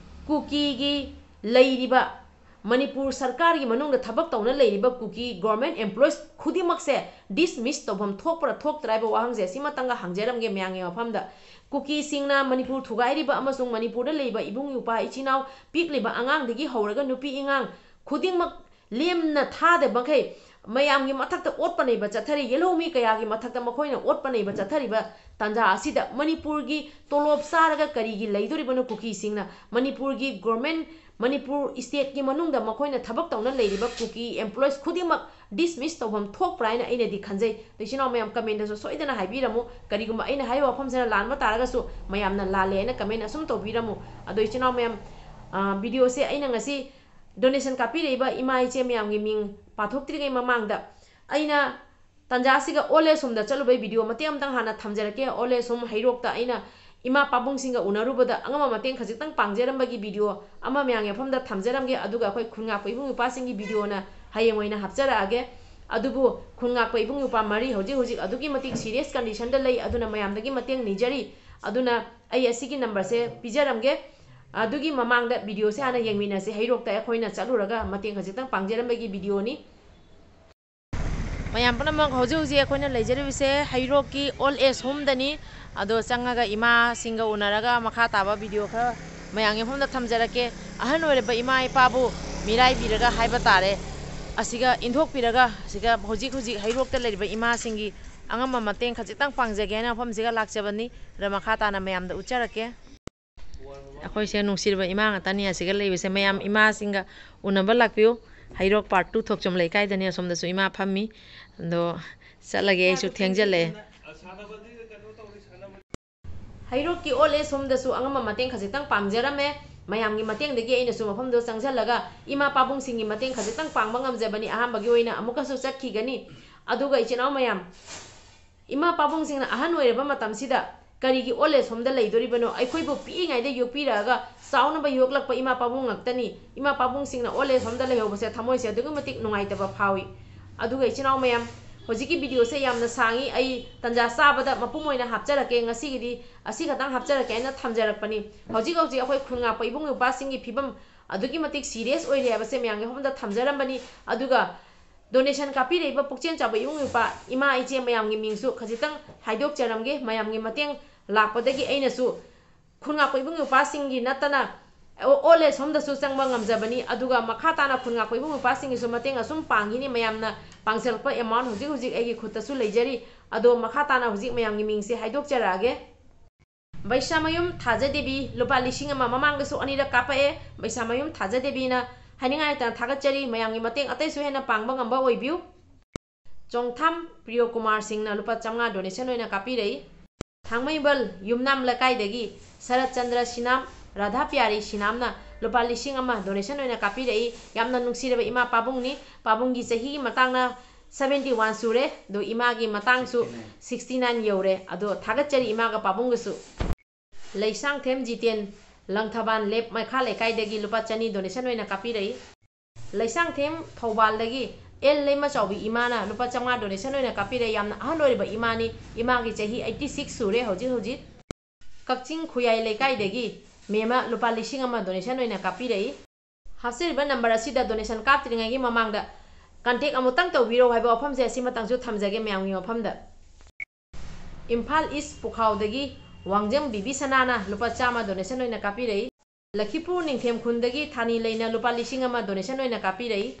ꯀꯨꯀꯤꯒꯤ ꯂꯩꯔꯤꯕ, ꯃꯅꯤꯄꯨꯔ ꯁꯔꯀꯥꯔꯒꯤ ꯃꯅꯨꯡꯗ ꯊꯕꯛ ꯇꯧꯅ ꯂꯩꯔꯤꯕ ꯀꯨꯀꯤ government employees ꯈꯨꯗꯤꯡꯃꯛꯁꯦ dismiss ꯇꯧꯐꯝ ꯊꯣꯛꯄ꯭ꯔꯥ ꯊꯣꯛꯇ꯭ꯔꯥ ꯍꯥꯏꯕ ꯋꯥꯍꯪꯁꯦ ꯁꯤꯃꯇꯪꯒ ꯍꯪꯖꯔꯝꯒꯦ ꯃꯌꯥꯝꯒꯤ ꯃꯐꯝꯗ꯫ ꯀꯨꯀꯤꯁꯤꯡꯅ ꯃꯅꯤꯄꯨꯔ ꯊꯨꯒꯥꯏꯔꯤꯕ ꯑꯃꯁꯨꯡ ꯃꯅꯤꯄꯨꯔꯗ ꯂꯩꯕ ꯏꯕꯨꯡ ꯏꯄ꯭ꯋꯥ, ꯏꯆꯤꯟ ꯏꯅꯥꯎ, ꯄꯤꯛꯂꯤꯕ ꯑꯉꯥꯡꯗꯒꯤ ꯍꯧꯔꯒ ꯅꯨꯄꯤ ꯑꯉꯥꯡ ꯈꯨꯗꯤꯡꯃꯛ ꯂꯦꯝꯅ ꯊꯥꯗꯕ ꯃꯈꯩ ꯃꯌꯥꯝꯒꯤ ꯃꯊꯛꯇ ꯑꯣꯠꯄ ꯅꯩꯕ ꯆꯠꯊꯔꯤ, ꯌꯦꯜꯍꯧꯃꯤ ꯀꯌꯥꯒꯤ ꯃꯊꯛꯇ ꯃꯈꯣꯏꯅ ꯑꯣꯠꯄ ꯅꯩꯕ ꯆꯠꯊꯔꯤꯕ ꯇꯥꯟꯖꯥ ꯑꯁꯤꯗ ꯃꯅꯤꯄꯨꯔꯒꯤ ꯇꯣꯂꯣꯞ ꯆꯥꯔꯒ ꯀꯔꯤꯒꯤ ꯂꯩꯗꯣꯔꯤꯕꯅꯣ ꯀꯨꯀꯤꯁꯤꯡꯅ? ꯃꯅꯤꯄꯨꯔꯒꯤ ꯒꯣꯔꯃꯦꯟ, ꯃꯅꯤꯄꯨꯔ ꯏꯁꯇꯦꯠꯀꯤ ꯃꯅꯨꯡꯗ ꯃꯈꯣꯏꯅ ꯊꯕꯛ ꯇꯧꯅ ꯂꯩꯔꯤꯕ ꯀꯨꯀꯤ ꯑꯦꯝꯄ꯭ꯂꯣꯏꯁ ꯈꯨꯗꯤꯡꯃꯛ ꯗꯤꯁꯃꯤꯁ ꯇꯧꯐꯝ ꯊꯣꯛꯄ꯭ꯔꯥ ꯍꯥꯏꯅ ꯑꯩꯅꯗꯤ ꯈꯟꯖꯩ꯫ ꯑꯗꯣ ꯏꯆꯤꯟ ꯏꯅꯥꯎ ꯃꯌꯥꯝ ꯀꯃꯦꯟꯗꯁꯨ ꯁꯣꯏꯗꯅ ꯍꯥꯏꯕꯤꯔꯝꯃꯨ꯫ ꯀꯔꯤꯒꯨꯝꯕ ꯑꯩꯅ ꯍꯥꯏꯔꯤꯕ ꯋꯥꯐꯝꯁꯤꯅ ꯂꯥꯟꯕ ꯇꯥꯔꯒꯁꯨ ꯃꯌꯥꯝꯅ ꯂꯥꯜꯂꯦ ꯍꯥꯏꯅ ꯀꯃꯦꯟ ꯑꯁꯨꯝ ꯇꯧꯕꯤꯔꯝꯃꯨ꯫ ꯑꯗꯣ ꯏꯆꯤꯟ ꯏꯅꯥꯎ ꯃꯌꯥꯝ, ꯑ, ꯚꯤꯗꯤꯑꯣꯁꯦ ꯑꯩꯅ ꯉꯁꯤ ꯗꯣꯅꯦꯁꯟ ꯀꯥꯞꯄꯤꯔꯛꯏꯕ ꯏꯃꯥ ꯏꯆꯦ ꯃꯌꯥꯝꯒꯤ ꯃꯤꯡ ꯄꯥꯊꯣꯛꯇ꯭ꯔꯤꯉꯩ ꯃꯃꯥꯡꯗ ꯑꯩꯅ ꯇꯥꯟꯖꯥꯁꯤꯒ ꯑꯣꯜ ꯑꯦꯖ ꯍꯣꯝꯗ ꯆꯠꯂꯨꯕꯩ ꯚꯤꯗꯤꯑꯣ ꯃꯇꯦꯛ ꯑꯃꯇꯪ ꯍꯥꯟꯅ ꯊꯝꯖꯔꯛꯀꯦ꯫ ꯑꯣꯜ ꯑꯦꯖ ꯍꯣꯝ ꯍꯩꯔꯣꯛꯇ ꯑꯩꯅ ꯏꯃꯥ ꯄꯥꯕꯨꯡꯁꯤꯡꯒ ꯎꯅꯔꯨꯕꯗ ꯑꯉꯝꯕ ꯃꯇꯦꯡ ꯈꯖꯤꯛꯇꯪ ꯄꯥꯡꯖꯔꯝꯕꯒꯤ ꯚꯤꯗꯤꯑꯣ ꯑꯃ ꯃꯌꯥꯝꯒꯤ ꯃꯐꯝꯗ ꯊꯝꯖꯔꯝꯒꯦ꯫ ꯑꯗꯨꯒ ꯑꯩꯈꯣꯏ ꯈꯨꯟ ꯉꯥꯛꯄ ꯏꯕꯨꯡ ꯏꯄ꯭ꯋꯥꯁꯤꯡꯒꯤ ꯚꯤꯗꯤꯑꯣꯅ ꯍꯌꯦꯡ ꯑꯣꯏꯅ ꯍꯥꯞꯆꯔꯛꯑꯒꯦ꯫ ꯑꯗꯨꯕꯨ ꯈꯨꯟ ꯉꯥꯛꯄ ꯏꯕꯨꯡ ꯏꯄ꯭ꯋꯥ ꯃꯔꯤ ꯍꯧꯖꯤꯛ ꯍꯧꯖꯤꯛ ꯑꯗꯨꯛꯀꯤ ꯃꯇꯤꯛ ꯁꯤꯔꯤꯌꯁ ꯀꯟꯗꯤꯁꯟꯗ ꯂꯩ꯫ ꯑꯗꯨꯅ ꯃꯌꯥꯝꯗꯒꯤ ꯃꯇꯦꯡ ꯅꯤꯖꯔꯤ꯫ ꯑꯗꯨꯅ ꯑꯩ ꯑꯁꯤꯒꯤ ꯅꯝꯕꯔꯁꯦ ꯄꯤꯖꯔꯝꯒꯦ꯫ ꯑꯗꯨꯒꯤ ꯃꯃꯥꯡꯗ ꯚꯤꯗꯤꯑꯣꯁꯦ ꯍꯥꯟꯅ ꯌꯦꯡꯃꯤꯟꯅꯁꯦ꯫ ꯍꯩꯔꯣꯛꯇ ꯑꯩꯈꯣꯏꯅ ꯆꯠꯂꯨꯔꯒ ꯃꯇꯦꯡ ꯈꯖꯤꯛꯇꯪ ꯄꯥꯡꯖꯔꯝꯕꯒꯤ ꯚꯤꯗꯤꯑꯣꯅꯤ꯫ ꯃꯌꯥꯝ ꯄꯨꯝꯅꯃꯛ, ꯍꯧꯖꯤꯛ ꯍꯧꯖꯤꯛ ꯑꯩꯈꯣꯏꯅ ꯂꯩꯖꯔꯤꯕꯁꯦ ꯍꯩꯔꯣꯛꯀꯤ ꯑꯣꯜ ꯑꯦꯖ ꯍꯣꯝꯗꯅꯤ꯫ ꯑꯗꯣ ꯆꯪꯉꯒ ꯏꯃꯥꯁꯤꯡꯒ ꯎꯅꯔꯒ ꯃꯈꯥ ꯇꯥꯕ ꯚꯤꯗꯤꯑꯣ ꯈꯔ ꯃꯌꯥꯝꯒꯤ ꯃꯐꯝꯗ ꯊꯝꯖꯔꯛꯀꯦ꯫ ꯑꯍꯟ ꯑꯣꯏꯔꯕ ꯏꯃꯥ ꯏꯄꯥꯕꯨ ꯃꯤꯔꯥꯏꯕꯤꯔꯒ ꯍꯥꯏꯕ ꯇꯥꯔꯦ, ꯑꯁꯤꯒ ꯏꯟꯊꯣꯛꯄꯤꯔꯒ, ꯑꯁꯤꯒ ꯍꯧꯖꯤꯛ ꯍꯧꯖꯤꯛ ꯍꯩꯔꯣꯛꯇ ꯂꯩꯔꯤꯕ ꯏꯃꯥꯁꯤꯡꯒꯤ ꯑꯉꯝꯕ ꯃꯇꯦꯡ ꯈꯖꯤꯛꯇꯪ ꯄꯥꯡꯖꯒꯦ ꯍꯥꯏꯅ ꯃꯐꯝꯁꯤꯒ ꯂꯥꯛꯆꯕꯅꯤ꯫ ꯑꯗ ꯃꯈꯥ ꯇꯥꯅ ꯃꯌꯥꯝꯗ ꯎꯠꯆꯔꯛꯀꯦ꯫ ꯑꯩꯈꯣꯏꯁꯦ ꯅꯨꯡꯁꯤꯔꯕ ꯏꯃꯥ ꯉꯥꯛꯇꯅꯤ ꯑꯁꯤꯒ ꯂꯩꯕꯁꯦ꯫ ꯃꯌꯥꯝ ꯏꯃꯥꯁꯤꯡꯒ ꯎꯅꯕ ꯂꯥꯛꯄꯤꯌꯨ꯫ ꯍꯩꯔꯣꯛ ꯄꯥꯔꯠ ꯇꯨ ꯊꯣꯛꯆꯣꯝ ꯂꯩꯀꯥꯏꯗꯅꯤ꯫ ꯑꯁꯣꯝꯗꯁꯨ ꯏꯃꯥ ꯐꯝꯃꯤ꯫ ꯑꯗꯣ ꯆꯠꯂꯒꯦ, ꯑꯩꯁꯨ ꯊꯦꯡꯖꯜꯂꯛꯑꯦ꯫ ꯍꯩꯔꯣꯛꯀꯤ ꯑꯣꯜ ꯑꯦꯖ ꯍꯣꯝꯗꯁꯨ ꯑꯉꯝꯕ ꯃꯇꯦꯡ ꯈꯖꯤꯛꯇꯪ ꯄꯥꯡꯖꯔꯝꯃꯦ꯫ ꯃꯌꯥꯝꯒꯤ ꯃꯇꯦꯡꯗꯒꯤ ꯑꯩꯅꯁꯨ ꯃꯐꯝꯗꯨꯗ ꯆꯪꯁꯤꯜꯂꯒ ꯏꯃꯥ ꯄꯥꯕꯨꯡꯁꯤꯡꯒꯤ ꯃꯇꯦꯡ ꯈꯖꯤꯛꯇꯪ ꯄꯥꯡꯕ ꯉꯝꯖꯕꯅꯤ꯫ ꯑꯍꯥꯟꯕꯒꯤ ꯑꯣꯏꯅ ꯑꯃꯨꯛꯀꯁꯨ ꯆꯠꯈꯤꯒꯅꯤ꯫ ꯑꯗꯨꯒ ꯏꯆꯤꯟ ꯏꯅꯥꯎ ꯃꯌꯥꯝ, ꯏꯃꯥ ꯄꯥꯕꯨꯡꯁꯤꯡꯅ ꯑꯍꯟ ꯑꯣꯏꯔꯕ ꯃꯇꯝꯁꯤꯗ ꯀꯔꯤꯒꯤ ꯑꯣꯜ ꯑꯦꯖ ꯍꯣꯝꯗ ꯂꯩꯗꯣꯔꯤꯕꯅꯣ? ꯑꯩꯈꯣꯏꯕꯨ ꯄꯤꯛꯏꯉꯩꯗ ꯌꯣꯛꯄꯤꯔꯛꯑꯒ ꯆꯥꯎꯅꯕ ꯌꯣꯛꯂꯛꯄ ꯏꯃꯥ ꯄꯥꯕꯨꯡ ꯉꯥꯛꯇꯅꯤ꯫ ꯏꯃꯥ ꯄꯥꯕꯨꯡꯁꯤꯡꯅ ꯑꯣꯜ ꯑꯦꯖ ꯍꯣꯝꯗ ꯂꯩꯍꯧꯕꯁꯦ ꯊꯃꯣꯏꯁꯦ ꯑꯗꯨꯛꯀꯤ ꯃꯇꯤꯛ ꯅꯨꯡꯉꯥꯏꯇꯕ ꯐꯥꯎꯏ꯫ ꯑꯗꯨꯒ ꯏꯆꯤꯟ ꯏꯅꯥꯎ ꯃꯌꯥꯝ, ꯍꯧꯖꯤꯛꯀꯤ ꯚꯤꯗꯤꯑꯣꯁꯦ ꯌꯥꯝꯅ ꯁꯥꯡꯉꯤ, ꯑꯩ ꯇꯟꯖꯥ ꯆꯥꯕꯗ ꯃꯄꯨꯝ ꯑꯣꯏꯅ ꯍꯥꯞꯆꯔꯛꯀꯦ꯫ ꯉꯁꯤꯒꯤꯗꯤ ꯑꯁꯤ ꯈꯛꯇꯪ ꯍꯥꯞꯆꯔꯛꯀꯦ ꯍꯥꯏꯅ ꯊꯝꯖꯔꯛꯄꯅꯤ꯫ ꯍꯧꯖꯤꯛ ꯍꯧꯖꯤꯛ ꯑꯩꯈꯣꯏ ꯈꯨꯟ ꯉꯥꯛꯄ ꯏꯕꯨꯡ ꯏꯄ꯭ꯋꯥꯁꯤꯡꯒꯤ ꯐꯤꯕꯝ ꯑꯗꯨꯛꯀꯤ ꯃꯇꯤꯛ ꯁꯤꯔꯤꯌꯁ ꯑꯣꯏꯔꯤ ꯍꯥꯏꯕꯁꯦ ꯃꯌꯥꯝꯒꯤ ꯃꯐꯝꯗ ꯊꯝꯖꯔꯝꯕꯅꯤ꯫ ꯑꯗꯨꯒ ꯗꯣꯅꯦꯁꯟ ꯀꯥꯞꯄꯤꯔꯛꯏꯕ ꯄꯨꯛꯆꯦꯜ ꯆꯥꯎꯕ ꯏꯕꯨꯡ ꯏꯄ꯭ꯋꯥ, ꯏꯃꯥ ꯏꯆꯦ ꯃꯌꯥꯝꯒꯤ ꯃꯤꯡꯁꯨ ꯈꯖꯤꯛꯇꯪ ꯍꯥꯏꯗꯣꯛꯆꯔꯝꯒꯦ꯫ ꯃꯌꯥꯝꯒꯤ ꯃꯇꯦꯡ ꯂꯥꯛꯄꯗꯒꯤ ꯑꯩꯅꯁꯨ ꯈꯨꯟ ꯉꯥꯛꯄ ꯏꯕꯨꯡ ꯏꯄ꯭ꯋꯥꯁꯤꯡꯒꯤ ꯅꯠꯇꯅ ꯑꯣꯜ ꯑꯦꯖ ꯍꯣꯝꯗꯁꯨ ꯆꯪꯕ ꯉꯝꯖꯕꯅꯤ꯫ ꯑꯗꯨꯒ ꯃꯈꯥ ꯇꯥꯅ ꯈꯨꯟ ꯉꯥꯛꯄ ꯏꯕꯨꯡ ꯏꯄ꯭ꯋꯥꯁꯤꯡꯒꯤꯁꯨ ꯃꯇꯦꯡ ꯑꯁꯨꯝ ꯄꯥꯡꯈꯤꯅꯤ꯫ ꯃꯌꯥꯝꯅ ꯄꯥꯡꯁꯤꯜꯂꯛꯄ ꯑꯦꯃꯥꯎꯟ ꯍꯧꯖꯤꯛ ꯍꯧꯖꯤꯛ ꯑꯩꯒꯤ ꯈꯨꯠꯇꯁꯨ ꯂꯩꯖꯔꯤ꯫ ꯑꯗꯣ ꯃꯈꯥ ꯇꯥꯅ ꯍꯧꯖꯤꯛ ꯃꯌꯥꯝꯒꯤ ꯃꯤꯡꯁꯦ ꯍꯥꯏꯗꯣꯛꯆꯔꯛꯑꯒꯦ꯫ ꯕꯩꯁꯥꯃꯌꯨꯝ ꯊꯥꯖꯗꯦꯕꯤ ꯂꯨꯄꯥ ꯂꯤꯁꯤꯡ ꯑꯃ, ꯃꯃꯥꯡꯗꯁꯨ ꯑꯅꯤꯔꯛ ꯀꯥꯞꯄꯛꯑꯦ꯫ ꯕꯩꯁꯥꯃꯌꯨꯝ ꯊꯥꯖꯗꯦꯕꯤꯅ ꯍꯥꯏꯅꯤꯡꯉꯥꯏ ꯂꯩꯇꯅ ꯊꯥꯒꯠꯆꯔꯤ꯫ ꯃꯌꯥꯝꯒꯤ ꯃꯇꯦꯡ ꯑꯇꯩꯁꯨ ꯍꯦꯟꯅ ꯄꯥꯡꯕ ꯉꯝꯕ ꯑꯣꯏꯕꯤꯌꯨ꯫ ꯆꯣꯡꯊꯥꯝ ꯄ꯭ꯔꯤꯌꯣꯀꯨꯃꯥꯔ ꯁꯤꯡꯅ ꯂꯨꯄꯥ ꯆꯥꯝꯃꯉꯥ ꯗꯣꯅꯦꯁꯟ ꯑꯣꯏꯅ ꯀꯥꯞꯄꯤꯔꯛꯏ꯫ ꯊꯥꯡꯃꯩꯕꯜ ꯌꯨꯝꯅꯥꯝ ꯂꯩꯀꯥꯏꯗꯒꯤ ꯁꯔꯠ ꯆꯟꯗ꯭ꯔ ꯁꯤꯅꯥꯝ, ꯔꯥꯙꯥ ꯄꯤꯌꯥꯔꯤ ꯁꯤꯅꯥꯝꯅ ꯂꯨꯄꯥ ꯂꯤꯁꯤꯡ ꯑꯃ ꯗꯣꯅꯦꯁꯟ ꯑꯣꯏꯅ ꯀꯥꯞꯄꯤꯔꯛꯏ꯫ ꯌꯥꯝꯅ ꯅꯨꯡꯁꯤꯔꯕ ꯏꯃꯥ ꯄꯥꯕꯨꯡꯅꯤ꯫ ꯄꯥꯕꯨꯡꯒꯤ ꯆꯍꯤꯒꯤ ꯃꯇꯥꯡꯅ ꯁꯕꯦꯟꯇꯤ ꯋꯥꯟ ꯁꯨꯔꯦ, ꯑꯗꯣ ꯏꯃꯥꯒꯤ ꯃꯇꯥꯡꯁꯨ ꯁꯤꯛꯁꯇꯤ ꯅꯥꯏꯟ ꯌꯧꯔꯦ꯫ ꯑꯗꯣ ꯊꯥꯒꯠꯆꯔꯤ ꯏꯃꯥꯒ ꯄꯥꯕꯨꯡꯒꯁꯨ꯫ ꯂꯩꯁꯥꯡꯊꯦꯝ ꯖꯤꯇꯦꯟ, ꯂꯪꯊꯕꯥꯟ ꯂꯦꯞ ꯃꯩꯈꯥ ꯂꯩꯀꯥꯏꯗꯒꯤ ꯂꯨꯄꯥ ꯆꯅꯤ ꯗꯣꯅꯦꯁꯟ ꯑꯣꯏꯅ ꯀꯥꯞꯄꯤꯔꯛꯏ꯫ ꯂꯩꯁꯥꯡꯊꯦꯝ ꯊꯧꯕꯥꯜꯗꯒꯤ ꯑꯦꯜ ꯂꯩꯃꯆꯥꯎꯕꯤ ꯏꯃꯥꯅ ꯂꯨꯄꯥ ꯆꯥꯝꯃꯉꯥ ꯗꯣꯅꯦꯁꯟ ꯑꯣꯏꯅ ꯀꯥꯞꯄꯤꯔꯛꯏ꯫ ꯌꯥꯝꯅ ꯑꯍꯜ ꯑꯣꯏꯔꯕ ꯏꯃꯥꯅꯤ꯫ ꯏꯃꯥꯒꯤ ꯆꯍꯤ ꯑꯩꯠꯇꯤ ꯁꯤꯛꯁ ꯁꯨꯔꯦ ꯍꯧꯖꯤꯛ ꯍꯧꯖꯤꯛ꯫ ꯀꯛꯆꯤꯡ ꯈꯨꯌꯥꯏ ꯂꯩꯀꯥꯏꯗꯒꯤ ꯃꯦꯝꯃ ꯂꯨꯄꯥ ꯂꯤꯁꯤꯡ ꯑꯃ ꯗꯣꯅꯦꯁꯟ ꯑꯣꯏꯅ ꯀꯥꯞꯄꯤꯔꯛꯏ꯫ ꯍꯥꯞꯆꯔꯤꯕ ꯅꯝꯕꯔ ꯑꯁꯤꯗ ꯗꯣꯅꯦꯁꯟ ꯀꯥꯞꯇ꯭ꯔꯤꯉꯩꯒꯤ ꯃꯃꯥꯡꯗ ꯀꯟꯇꯦꯛ ꯑꯃꯨꯛꯇꯪ ꯇꯧꯕꯤꯔꯣ ꯍꯥꯏꯕ ꯋꯥꯐꯝꯁꯦ ꯑꯁꯤꯃꯇꯪꯁꯨ ꯊꯝꯖꯒꯦ ꯃꯌꯥꯝꯒꯤ ꯃꯐꯝꯗ꯫ ꯏꯝꯐꯥꯜ ꯏꯁ ꯄꯨꯈꯥꯎꯗꯒꯤ ꯋꯥꯡꯖꯝ ꯕꯤꯕꯤ ꯁꯅꯥꯅ ꯂꯨꯄꯥ ꯆꯥꯝꯃ ꯗꯣꯅꯦꯁꯟ ꯑꯣꯏꯅ ꯀꯥꯞꯄꯤꯔꯛꯏ꯫ ꯂꯈꯤꯄꯨꯔ ꯅꯤꯡꯊꯦꯝ ꯈꯨꯟꯗꯒꯤ ꯊꯥꯅꯤ ꯂꯩꯅ ꯂꯨꯄꯥ ꯂꯤꯁꯤꯡ ꯑꯃ ꯗꯣꯅꯦꯁꯟ ꯑꯣꯏꯅ ꯀꯥꯞꯄꯤꯔꯛꯏ꯫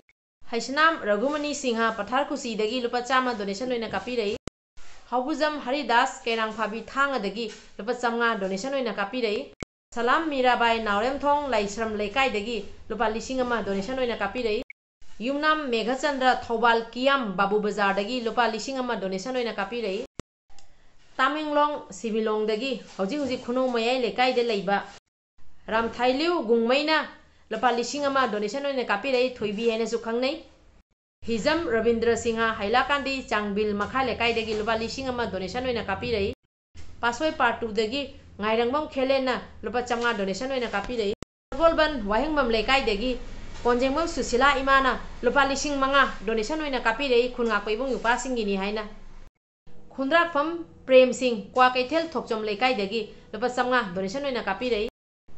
ꯍꯩꯁꯅꯥꯝ ꯔꯘꯨꯃꯅꯤ ꯁꯤꯡꯍ ꯄꯊꯥꯔ ꯈꯨꯁꯤꯗꯒꯤ ꯂꯨꯄꯥ ꯆꯥꯝꯃ ꯗꯣꯅꯦꯁꯟ ꯑꯣꯏꯅ ꯀꯥꯞꯄꯤꯔꯛꯏ꯫ ꯍꯧꯕꯨꯖꯝ ꯍꯔꯤꯗꯥꯁ ꯀꯩꯔꯥꯡꯐꯥꯕꯤ ꯊꯥꯡꯒꯗꯒꯤ ꯂꯨꯄꯥ ꯆꯥꯝꯃꯉꯥ ꯗꯣꯅꯦꯁꯟ ꯑꯣꯏꯅ ꯀꯥꯞꯄꯤꯔꯛꯏ꯫ ꯁꯂꯥꯝ ꯃꯤꯔꯥꯕꯥꯏ ꯅꯥꯎꯔꯦꯝꯊꯣꯡ ꯂꯥꯏꯁ꯭ꯔꯝ ꯂꯩꯀꯥꯏꯗꯒꯤ ꯂꯨꯄꯥ ꯂꯤꯁꯤꯡ ꯑꯃ ꯗꯣꯅꯦꯁꯟ ꯑꯣꯏꯅ ꯀꯥꯞꯄꯤꯔꯛꯏ꯫ ꯌꯨꯝꯅꯥꯝ ꯃꯦꯘꯆꯟꯗ꯭ꯔ ꯊꯧꯕꯥꯜ ꯀꯤꯌꯥꯝ ꯕꯥꯕꯨ ꯕꯖꯥꯔꯗꯒꯤ ꯂꯨꯄꯥ ꯂꯤꯁꯤꯡ ꯑꯃ ꯗꯣꯅꯦꯁꯟ ꯑꯣꯏꯅ ꯀꯥꯞꯄꯤꯔꯛꯏ꯫ ꯇꯥꯃꯦꯡꯂꯣꯡ ꯁꯤꯕꯤꯂꯣꯡꯗꯒꯤ ꯍꯧꯖꯤꯛ ꯍꯧꯖꯤꯛ ꯈꯨꯅꯧ ꯃꯌꯥꯏ ꯂꯩꯀꯥꯏꯗ ꯂꯩꯕ ꯔꯥꯝꯊꯥꯏꯂꯤꯎ ꯒꯨꯡꯃꯩꯅ ꯂꯨꯄꯥ ꯂꯤꯁꯤꯡ ꯑꯃ ꯗꯣꯅꯦꯁꯟ ꯑꯣꯏꯅ ꯀꯥꯞꯄꯤꯔꯛꯏ, ꯊꯣꯏꯕꯤ ꯍꯥꯏꯅꯁꯨ ꯈꯪꯅꯩ꯫ ꯍꯤꯖꯝ ꯔꯕꯤꯟꯗ꯭ꯔ ꯁꯤꯡꯍ ꯍꯩꯂꯥꯀꯥꯟꯗꯤ ꯆꯥꯡꯕꯤꯜ ꯃꯈꯥ ꯂꯩꯀꯥꯏꯗꯒꯤ ꯂꯨꯄꯥ ꯂꯤꯁꯤꯡ ꯑꯃ ꯗꯣꯅꯦꯁꯟ ꯑꯣꯏꯅ ꯀꯥꯞꯄꯤꯔꯛꯏ꯫ ꯄꯥꯠꯁꯣꯏ ꯄꯥꯔꯠ ꯇꯨꯗꯒꯤ ꯉꯥꯏꯔꯪꯕꯝ ꯈꯦꯂꯦꯟꯅ ꯂꯨꯄꯥ ꯆꯥꯝꯃꯉꯥ ꯗꯣꯅꯦꯁꯟ ꯑꯣꯏꯅ ꯀꯥꯞꯄꯤꯔꯛꯏ꯫ ꯁꯒꯣꯜꯕꯟ ꯋꯥꯍꯦꯡꯕꯝ ꯂꯩꯀꯥꯏꯗꯒꯤ ꯀꯣꯟꯖꯦꯡꯕꯝ ꯁꯨꯁꯤꯂꯥ ꯏꯃꯥꯅ ꯂꯨꯄꯥ ꯂꯤꯁꯤꯡ ꯃꯉꯥ ꯗꯣꯅꯦꯁꯟ ꯑꯣꯏꯅ ꯀꯥꯞꯄꯤꯔꯛꯏ, ꯈꯨꯟ ꯉꯥꯛꯄ ꯏꯕꯨꯡ ꯏꯄ꯭ꯋꯥꯁꯤꯡꯒꯤꯅꯤ ꯍꯥꯏꯅ꯫ ꯈꯨꯟꯗ꯭ꯔꯥꯛꯐꯝ ꯄ꯭ꯔꯦꯝ ꯁꯤꯡ ꯀ꯭ꯋꯥꯀꯩꯊꯦꯜ ꯊꯣꯛꯆꯣꯝ ꯂꯩꯀꯥꯏꯗꯒꯤ ꯂꯨꯄꯥ ꯆꯥꯝꯃꯉꯥ ꯗꯣꯅꯦꯁꯟ ꯑꯣꯏꯅ ꯀꯥꯞꯄꯤꯔꯛꯏ꯫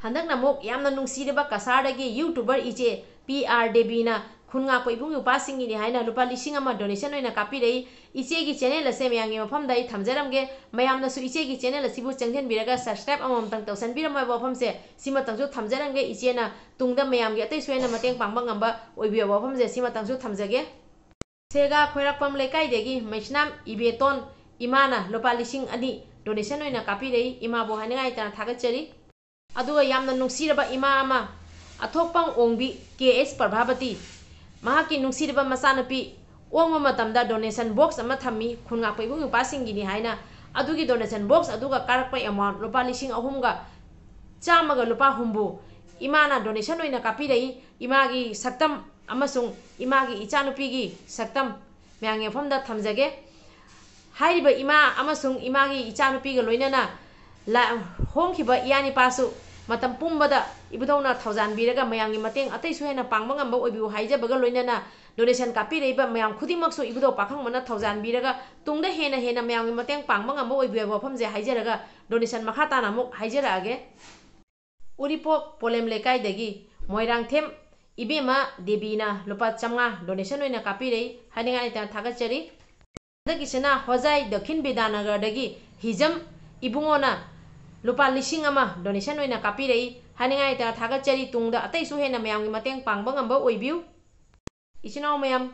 ꯍꯟꯗꯛꯅ ꯑꯃꯨꯛ ꯌꯥꯝꯅ ꯅꯨꯡꯁꯤꯔꯕ ꯀꯁꯥꯔꯗꯒꯤ ꯌꯨꯇꯨꯕꯔ ꯏꯆꯦ ꯄꯤ ꯑꯥꯔ ꯗꯦꯕꯤꯅ ꯈꯨꯟ ꯉꯥꯛꯄ ꯏꯕꯨꯡ ꯏꯄ꯭ꯋꯥꯁꯤꯡꯒꯤꯅꯤ ꯍꯥꯏꯅ ꯂꯨꯄꯥ ꯂꯤꯁꯤꯡ ꯑꯃ donation ꯑꯣꯏꯅ ꯀꯥꯞꯄꯤꯔꯛꯏ꯫ ꯏꯆꯦꯒꯤ channel ꯑꯁꯦ ꯃꯌꯥꯝꯒꯤ ꯃꯐꯝꯗ ꯑꯩ ꯊꯝꯖꯔꯝꯒꯦ꯫ ꯃꯌꯥꯝꯅꯁꯨ ꯏꯆꯦꯒꯤ channel ꯑꯁꯤꯕꯨ ꯆꯪꯁꯤꯟꯕꯤꯔꯒ subscribe ꯑꯃꯃꯝꯇꯪ ꯇꯧꯁꯟꯕꯤꯔꯝꯃꯣ ꯍꯥꯏꯕ ꯋꯥꯐꯝꯁꯦ ꯁꯤꯃꯇꯪꯁꯨ ꯊꯝꯖꯔꯝꯒꯦ꯫ ꯏꯆꯦꯅ ꯇꯨꯡꯗ ꯃꯌꯥꯝꯒꯤ ꯑꯇꯩꯁꯨ ꯍꯦꯟꯅ ꯃꯇꯦꯡ ꯄꯥꯡꯕ ꯉꯝꯕ ꯑꯣꯏꯕꯤꯌꯣ ꯍꯥꯏꯕ ꯋꯥꯐꯝꯁꯦ ꯁꯤꯃꯇꯪꯁꯨ ꯊꯝꯖꯒꯦ꯫ ꯁꯦꯒꯥ ꯈꯣꯏꯔꯥꯛꯄꯝ ꯂꯩꯀꯥꯏꯗꯒꯤ ꯃꯩꯁꯅꯥꯝ ꯏꯕꯦꯇꯣꯟ ꯏꯃꯥꯅ ꯂꯨꯄꯥ ꯂꯤꯁꯤꯡ ꯑꯅꯤ donation ꯑꯣꯏꯅ ꯀꯥꯞꯄꯤꯔꯛꯏ꯫ ꯏꯃꯥꯕꯨ ꯍꯥꯏꯅꯤꯡꯉꯥꯏ ꯂꯩꯇꯅ ꯊꯥꯒꯠꯆꯔꯤ꯫ ꯑꯗꯨꯒ ꯌꯥꯝꯅ ꯅꯨꯡꯁꯤꯔꯕ ꯏꯃꯥ ꯑꯃ, ꯑꯊꯣꯛꯄꯝ ꯑꯣꯡꯕꯤ ꯀꯦ ꯑꯦꯁ ꯄ꯭ꯔꯚꯥꯕꯇꯤ, ꯃꯍꯥꯛꯀꯤ ꯅꯨꯡꯁꯤꯔꯕ ꯃꯆꯥꯅꯨꯄꯤ ꯑꯣꯡꯕ ꯃꯇꯝꯗ donation box ꯑꯃ ꯊꯝꯃꯤ, ꯈꯨꯟ ꯉꯥꯛꯄ ꯏꯕꯨꯡ ꯏꯄ꯭ꯋꯥꯁꯤꯡꯒꯤꯅꯤ ꯍꯥꯏꯅ꯫ ꯑꯗꯨꯒꯤ donation box ꯑꯗꯨꯒ ꯀꯥꯔꯛꯄ amount ꯂꯨꯄꯥ ꯂꯤꯁꯤꯡ ꯑꯍꯨꯝꯒ ꯆꯥꯝꯃꯒ ꯂꯨꯄꯥ ꯍꯨꯝꯐꯨ ꯏꯃꯥꯅ donation ꯑꯣꯏꯅ ꯀꯥꯞꯄꯤꯔꯛꯏ꯫ ꯏꯃꯥꯒꯤ ꯁꯛꯇꯝ ꯑꯃꯁꯨꯡ ꯏꯃꯥꯒꯤ ꯏꯆꯥꯅꯨꯄꯤꯒꯤ ꯁꯛꯇꯝ ꯃꯌꯥꯝꯒꯤ ꯃꯐꯝꯗ ꯊꯝꯖꯒꯦ꯫ ꯍꯥꯏꯔꯤꯕ ꯏꯃꯥ ꯑꯃꯁꯨꯡ ꯏꯃꯥꯒꯤ ꯏꯆꯥꯅꯨꯄꯤꯒ ꯂꯣꯏꯅꯅ ꯂꯥ-, ꯍꯣꯡꯈꯤꯕ ꯏꯌꯥ ꯅꯤꯄꯥꯁꯨ ꯃꯇꯝ ꯄꯨꯝꯕꯗ ꯏꯕꯨꯙꯧꯅ ꯊꯧꯖꯥꯟꯕꯤꯔꯒ ꯃꯌꯥꯝꯒꯤ ꯃꯇꯦꯡ ꯑꯇꯩꯁꯨ ꯍꯦꯟꯅ ꯄꯥꯡꯕ ꯉꯝꯕ ꯑꯣꯏꯕꯤꯌꯨ ꯍꯥꯏꯖꯕꯒ ꯂꯣꯏꯅꯅ donation ꯀꯥꯞꯄꯤꯔꯛꯏꯕ ꯃꯌꯥꯝ ꯈꯨꯗꯤꯡꯃꯛꯁꯨ ꯏꯕꯨꯙꯧ ꯄꯥꯈꯪꯕꯅ ꯊꯧꯖꯥꯟꯕꯤꯔꯒ ꯇꯨꯡꯗ ꯍꯦꯟꯅ ꯍꯦꯟꯅ ꯃꯌꯥꯝꯒꯤ ꯃꯇꯦꯡ ꯄꯥꯡꯕ ꯉꯝꯕ ꯑꯣꯏꯕꯤꯌꯨ ꯍꯥꯏꯕ ꯋꯥꯐꯝꯁꯦ ꯍꯥꯏꯖꯔꯒ donation ꯃꯈꯥ ꯇꯥꯅ ꯑꯃꯨꯛ ꯍꯥꯏꯖꯔꯛꯑꯒꯦ꯫ ꯎꯔꯤꯄꯣꯛ ꯄꯣꯂꯦꯝ ꯂꯩꯀꯥꯏꯗꯒꯤ ꯃꯣꯏꯔꯥꯡꯊꯦꯝ ꯏꯕꯦꯝꯃ ꯗꯦꯕꯤꯅ ꯂꯨꯄꯥ ꯆꯥꯝꯃꯉꯥ donation ꯑꯣꯏꯅ ꯀꯥꯞꯄꯤꯔꯛꯏ꯫ ꯍꯥꯏꯅꯤꯡꯉꯥꯏ ꯂꯩꯇꯅ ꯊꯥꯒꯠꯆꯔꯤ꯫ ꯍꯟꯗꯛꯀꯤꯁꯤꯅ ꯍꯣꯖꯥꯏ ꯗꯈꯤꯟ ꯕꯤꯗ꯭ꯌꯥꯅꯒꯔꯗꯒꯤ ꯍꯤꯖꯝ ꯏꯕꯨꯡꯉꯣꯅ ꯂꯨꯄꯥ ꯂꯤꯁꯤꯡ ꯑꯃ donation ꯑꯣꯏꯅ ꯀꯥꯞꯄꯤꯔꯛꯏ꯫ ꯍꯥꯏꯅꯤꯡꯉꯥꯏ ꯂꯩꯇꯅ ꯊꯥꯒꯠꯆꯔꯤ꯫ ꯇꯨꯡꯗ ꯑꯇꯩꯁꯨ ꯍꯦꯟꯅ ꯃꯌꯥꯝꯒꯤ ꯃꯇꯦꯡ ꯄꯥꯡꯕ ꯉꯝꯕ ꯑꯣꯏꯕꯤꯌꯨ꯫ ꯏꯆꯤꯟ ꯏꯅꯥꯎ ꯃꯌꯥꯝ,